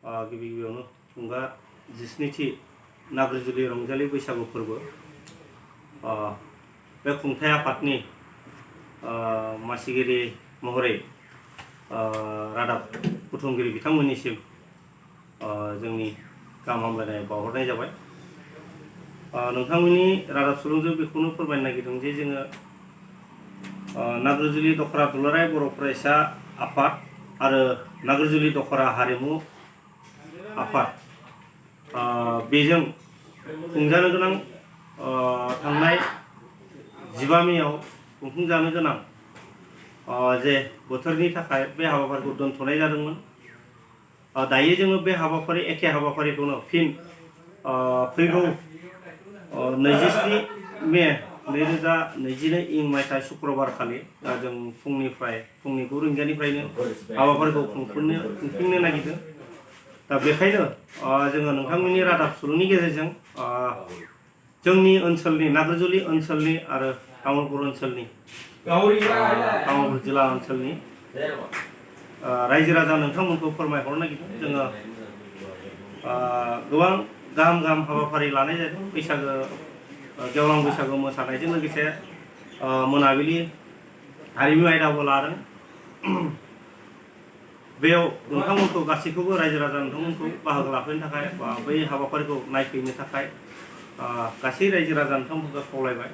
गिबि गिबियावनो थुंगा 12थि नाग्रिजुलि रंजालि बैसागु फोरबो बे खुंथाय आफादनि मासिगिरि महरै रादाब बुथुमगिरि बिथांमोननिसिम जोंनि गाहाम हामलायनाय बावहरनाय जाबाय। नोंथांमोननि रादाब सुलुंजों बेखौनो फोरमायनो नागिरदों जे जोङो नाग्रिजुलि दखरा दुलाराय बर' फरायसा आफाद आरो नाग्रिजुलि दखरा हारिमु आफाद बेजों खुंजानो गोनां थांनाय 15 मेआव खुंफुंजानो गोनां जे बोथोरनि थाखाय बे हाबाफारिखौ दोनथ'नाय जादोंमोन। दायो जोङो बे हाबाफारि एखे हाबाफारिखौनो फिन फैगौ 27 मे 2022 इं मायथाइ शुक्रबार खालि जों फुंनि 9 रिंगानिफ्रायनो हाबाफारिखौ खुंफुंनो नागिरदों। दा बेखायनो जोङो नोंथांमोननि रादाब सुलुंनि गेजेरजों जोंनि ओनसोलनि नाग्रिजुलि ओनसोलनि आरो तामुलपुर ओनसोलनि तामुलपुर जिल्ला ओनसोलनि रायजो राजा नोंथांमोनखौ फोरमायहरनो नागिरदों। जोङो गोबां गाहाम हाबाफारि लानाय जादों। बैसागो गेवलां बैसागु मोसानायजों लोगोसे मोनाबिलि हारिमु आयदाबो लादों। बेयाव नोंथांमोनखौ गासैखौबो रायजो राजा नोंथांमोनखौ बाहागो लाफैनो थाखाय बा बै हाबाफारिखौ नायफैनो थाखाय गासै रायजो राजा नोंथांमोनखौ खावलायबाय।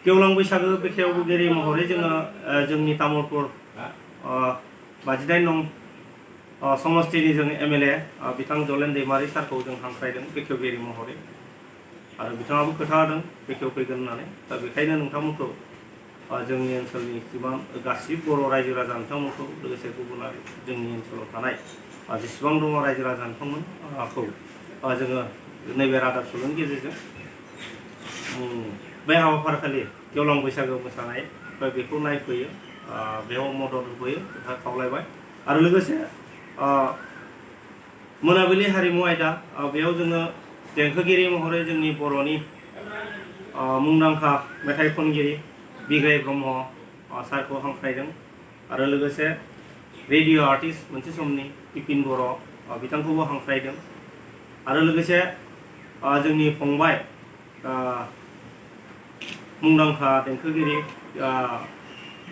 गेवलां बैसागो बेखेवगिरि महरै जोङो जोंनि तामुलपुर 28 नं समस्तिनि जों MLA बिथां जलेन दैमारि सारखौ जों हांख्रायदों बेखेवगिरि महरै, आरो बिथाङाबो खोथा होदों बेखेवफैगोन होननानै। दा बेखायनो नोंथांमोनखौ जोंनि ओनसोलनि गासिबो बर' रायजो राजा नोंथांमोनखौ लोगोसे गुबुनारि जोंनि ओनसोलाव थानाय जेसेबां दङ रायजो राजा नोंथांमोनखौ जोङो नैबे रादाब सुलुंनि गेजेरजों बे हाबाफारिखालि गेवलां बैसागो मोसानाय बेखौ नायफैयो, बेयाव मदद होफैयो खावलायबाय। आरो लोगोसे मोनाबिलि हारिमु आयदा बेयाव जोङो देंखोगिरि महरै जोंनि बर'नि मुंदांखा मेथाइ खनगिरि बिग्राय ब्रह्म सारखौ हांख्रायदों। आरो लोगोसे रेडिअ आर्टिस्ट मोनसे समनि बिपिन बर' बिथांखौबो हांख्रायदों। आरो लोगोसे जोंनि फंबाय मुंदांखा देंखोगिरि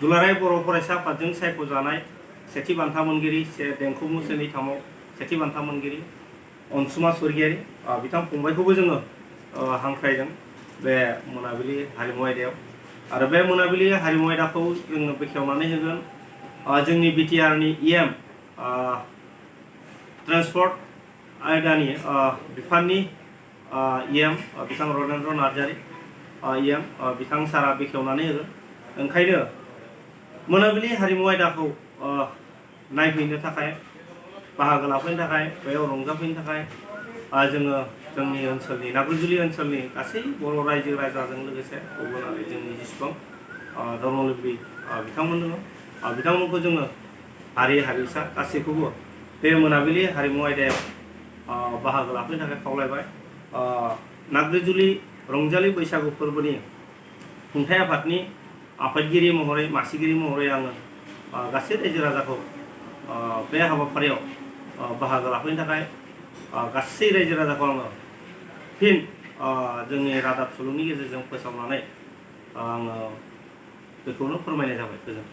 दुलाराय बर' फरायसा आफादजों सायख'जानाय सेथि बान्था मोनगिरि देंखो मुंसोनि थामाव सेथि बान्था मोनगिरि अनसुमा स्वर्गियारि बिथां फंबायखौबो जोङो हांख्रायदों बे मोनाबिलि हारिमु आयदायाव। आरो बे मोनाबिलि हारिमु आयदाखौ जोङो बेखेवनानै होगोन जोंनि BTRनि EM ट्रान्सपर्ट आयदानि बिफाननि EM बिथां रनेन्द्र नार्जारि EM बिथां सारा बेखेवनानै होगोन। ओंखायनो मोनाबिलि हारिमु आयदाखौ नायफैनो थाखाय बाहागो लाफैनो थाखाय बेयाव रंजाफैनो थाखाय जोङो जोंनि ओनसोलनि नाग्रिजुलि ओनसोलनि गासै बर' रायजो राजाजों लोगोसे गुबुनारि जोंनि जेसेबां धर्मावलम्बी बिथांमोन दङ बिथांमोनखौ जोङो हारि हारिसा गासैखौबो बे मोनाबिलि हारिमु आयदायाव बाहागो लाफैनो थाखाय खावलायबाय। नाग्रिजुलि रंजालि बैसागु फोरबोनि खुंथाय आफादनि आफादगिरि महरै मासिगिरि महरै आङो गासै रायजो राजाखौ बे हाबाफारियाव बाहागो लाफैनो थाखाय गासै रायजो राजाखौ आङो फिन जोंनि रादाब सुलुंनि गेजेरजों फोसावनानै आङो बेखौनो फोरमायनाय जाबाय। गोजोन्थों।